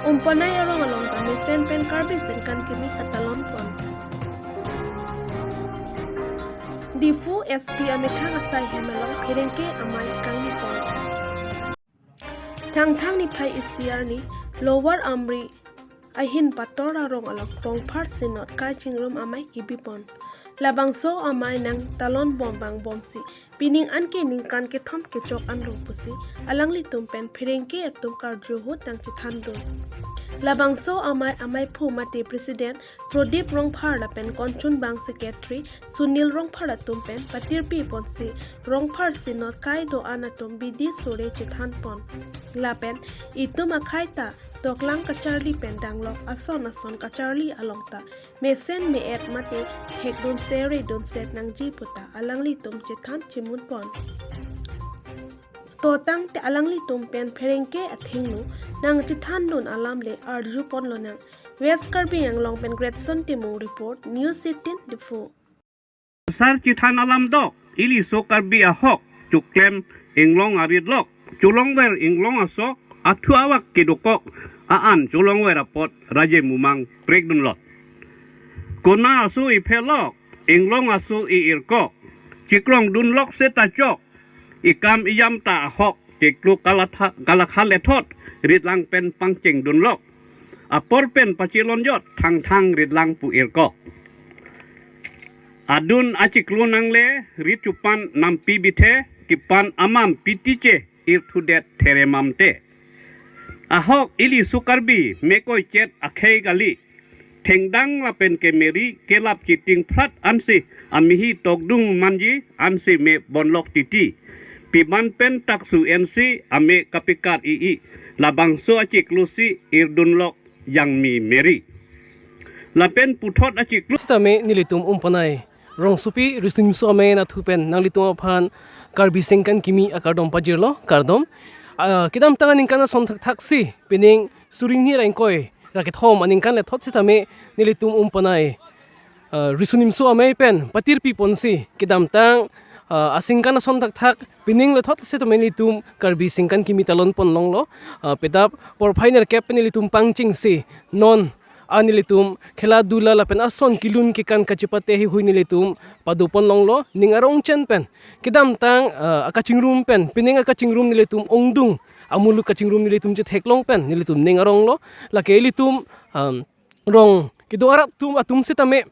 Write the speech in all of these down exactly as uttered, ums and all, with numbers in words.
Umpanai arong along ta mesen pen Karbi Sengkan Kimi katalon pon. Diphu S P amethang asai hem along pherangke amei kangni pon. Thangthang niphai isi arni Lower Amri ahin Pator arong along Rongphar Synod kai chingrum amei kebi pon. Labangso amei nangtalon bom vangbomsi pining anke ningkan kethom kechok anlo pusi alanglitum pen pherangke atum karju ahut nangchethandun. Labangso amei ameiphu mate President Prodip Rongphar lapen konchunbang Secretary Sunil Rongphar atum pen patirpi ponsi Rongphar Synod kai do-an atum bidi sore chethan pon. Lapen itum akhei ta doklang kacharli pen danglok ason ason kacharli along ta mesen me-et mate thekdun sere dunset nangji puta alanglitum chethan chimun pon. To tangte alanglitum pen pherangke athengno nangchethandun alam le arju pon lonang. West Karbi Anglong pen Gretson Timung report, News eighteen Diphu. Asar chethan alam do, ili so Karbi ahok, chuklem inglong arit lok, cholongver inglong aso, athu awak kedokok, a-an cholongver apot, raje mumang prekdun lot. Kona aso iphe lok, inglong aso i-irkok, chikrong dun lok seta chok, ikam ijam ta ahok, chiklo kalatha-, kalakhan lethot, ritlang pen pangcheng dun lok. Apor pen pachelon jot, thangthang ritlang pu irkok. Adun achiklo nangle, rit chupan nampi bithe, kipan amam pitiche, irthudet theremamte. Ahok ili so Karbi, mekoi chet akhei kali. Thengdang lapen kemeri, kelap chiting phrat ansi, amehi tokdung manji, ansi me bonlok titi. Piman pen taksu ensi, ame kapikat i-i. Labangso achiklo si, irdunlok jangmi meri. Lapen puthot achiklo. Sitame nelitum Umpanai rongsopi Riso Nimso Amei nathu pen nanglitum aphan Karbi Sengkan Kimi akardom pajirlo, kardom. Ah, kedamtang aningkan ason thakthak si, pining suri hini ra ingkoi ra kethom aningkan lethot sitame nelitum Umpanai, ah, Riso Nimso Amei pen patirpi ponsi, kedamtang, ah, asengkan ason thakthak pining lethot sitame nelitum Karbi Sengkan Kimi talon pon longlo, ah, petap porphai nerkep pen nelitum pangchengsi, non a nelitum khela dula lapen ason kelun kekan kachepate heihui nelitum pado pon longlo, ning arong chen pen. Kedamtang, ah, akachingrum pen, pining akachingrum nelitum ongdung, amuluk kachingrum nelitum chetheklong pen, nelitum ning aronglo, lake ilitum, um, rong kedo arat atum atum sitame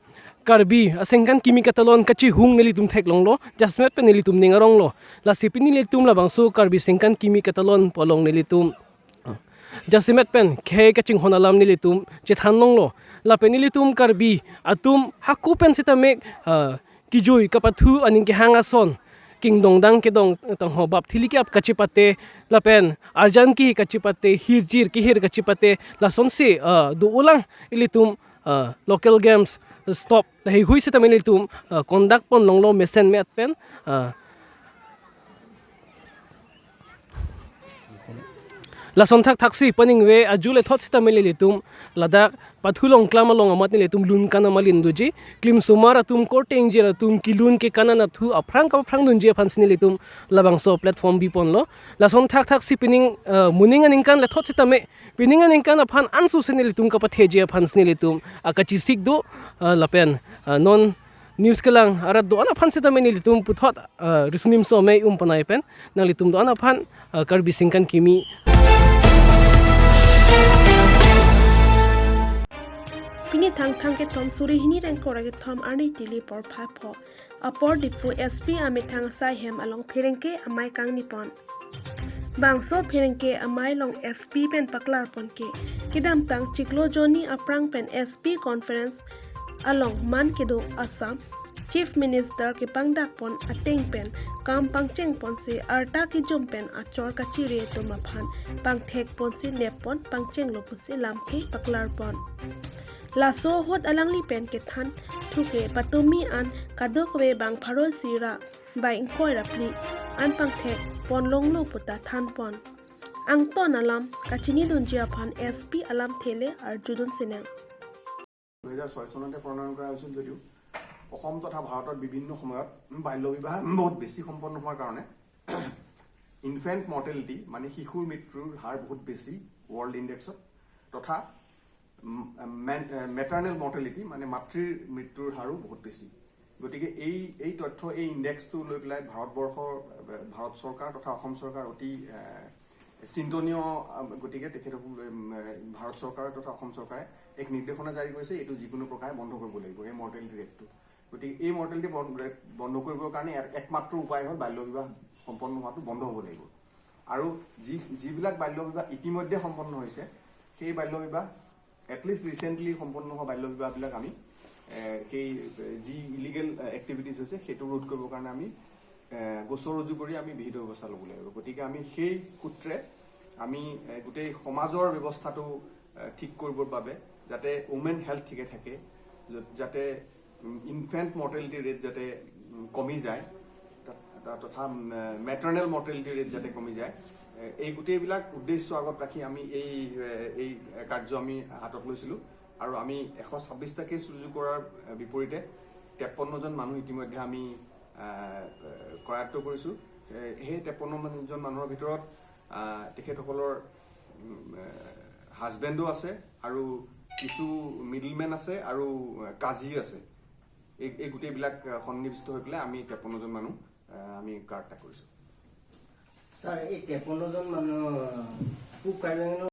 Karbi asengkan kimi katalon kachihung nelitum theklonglo, jasemet pen nelitum ning aronglo. Lasi pini nelitum labangso Karbi Sengkan Kimi katalon pu along nelitum jasemet pen khei kachinghon alam nelitum chethan longlo. Lapen nelitum Karbi atum hako pen sitame, ah, kejui kapathu aning kehang ason, kingdongdang kedong tangho bap thili ke-ap kachepate, lapen arjan kehei kachepate, hirjir kehir kachepate, lasonsi, ah, do-olang ilitum, ah, local games stop. Laheihui sitame ilitum, ah, conduct pon longlo mesen me-et pen, ah, lason thakthak si paningve aju lethot sitame nelitum ladak pathu longklam along amat nelitum lun kan amalin doji, klimsomar atum korte ingjir atum kelun kekan anathu aphrang kapaphrang dunji aphansi nelitum labangso platform bi ponlo. Lason thakthak si pining, eh, moning aningkan lethot sitame, pining aningkan aphan ansu si nelitum kapatheji aphansi nelitum akachesik do, eh, lapen, eh, non news kelang arat do-an aphan sitame nelitum puthot, ah, Riso Nimso Amei Umpanai pen nanglitum do-an aphan, ah, Karbi Sengkan Kimi. Pini Thangthang kethom suri hini ra ingkoi ra kethom arni tili porphai pho. Apor Diphu S P amethang asai hem along pherangke amei kangni pon. Bangso pherangke amei along S P pen paklar pon ke, kedamtang chiklo jonni aphrang pen S P conference along man kedo Assam Chief Minister kepangdak pon ateng pen kam pangcheng ponsi arta kejum pen achor kachiri atum aphan pangthek ponsi nep pon pangchenglo pusi lamthe paklar pon. Laso ahut alangli pen kethan thu ke patumi an kadokave bang pharo isi ra bai ingkoi ra phli an pangthek pon longlo puta than pon. Angton alam kachini dunji aphan S P alamthe le arjudun sinang. দুহেজাৰ ছয় চনতে প্ৰণয়ন কৰা হৈছিল যদিও অসম তথা ভাৰতত বিভিন্ন সময়ত বাল্য বিবাহ বহুত বেছি সম্পন্ন হোৱাৰ কাৰণে ইনফেণ্ট মৰ্টেলিটি, মানে শিশুৰ মৃত্যুৰ হাৰ বহুত বেছি ৱৰ্ল্ড ইণ্ডেক্সত। তথা মেটাৰ্নেল মৰ্টেলিটি, মানে মাতৃৰ মৃত্যুৰ হাৰো বহুত বেছি। গতিকে এই এই তথ্য, এই ইণ্ডেক্সটো লৈ পেলাই ভাৰতবৰ্ষৰ, ভাৰত চৰকাৰ তথা অসম চৰকাৰ অতি এ, চিন্তনীয়। আ, গতিকে তেখেতসকল, উম, এ, ভাৰত চৰকাৰ তথা অসম চৰকাৰে এক নিৰ্দেশনা জাৰি কৰিছে, এইটো যিকোনো প্ৰকাৰে বন্ধ কৰিব লাগিব, এই মৰ্টেলিটি ৰেটটো। গতিকে এই মৰ্টেলিটি বন্ধ ৰেট বন্ধ কৰিবৰ কাৰণে এক- একমাত্ৰ উপায় হ'ল বাল্য বিবাহ সম্পন্ন হোৱাটো বন্ধ হ'ব লাগিব। আৰু যি যিবিলাক বাল্য বিবাহ ইতিমধ্যে সম্পন্ন হৈছে, সেই বাল্য বিবাহ, এটলিষ্ট ৰিচেণ্টলি সম্পন্ন হোৱা বাল্য বিবাহবিলাক আমি এ, সেই এ, যি ইলিগেল এক্টিভিটিজ হৈছে, সেইটো ৰোধ কৰিবৰ কাৰণে আমি এ, গোচৰ ৰুজু কৰি আমি বিহিত ব্যৱস্থা ল'ব লাগিব। গতিকে আমি সেই সূত্ৰে আমি এ, গোটেই সমাজৰ ব্যৱস্থাটো এ, ঠিক কৰিবৰ বাবে, যাতে উমেন হেল্থ ঠিকে থাকে, য- যাতে ইনফেণ্ট মৰ্টেলিটি ৰেট যাতে উম, কমি যায়, ত- ত- তথা মেটাৰ্নেল মৰ্টেলিটি ৰেট যাতে কমি যায়, এ, এই গোটেইবিলাক উদ্দেশ্য আগত ৰাখি আমি এই এ, এই কাৰ্য আমি হাতত লৈছিলোঁ। আৰু আমি এশ ছাব্বিছটা কেছ ৰুজু কৰাৰ এ, বিপৰীতে তেপন্ন জন মানুহ ইতিমধ্যে আমি আ, এ, কৰায়ত্ত কৰিছোঁ। এ, সেই তেপন্ন জন মানুহৰ ভিতৰত আ, তেখেতসকলৰ উম, এ, হাজবেণ্ডো আছে আৰু কিছু মিডলমেন আছে আৰু এ, কাজী আছে। এই এই গোটেইবিলাক আ, সন্নিৱিষ্ট হৈ পেলাই আমি তেপন্ন জন মানুহ আ, আমি কাৰ্ড এটা কৰিছোঁ। ছাৰ, এই তেপন্ন জন মানুহ পূব কাৰ্বি আংলঙৰ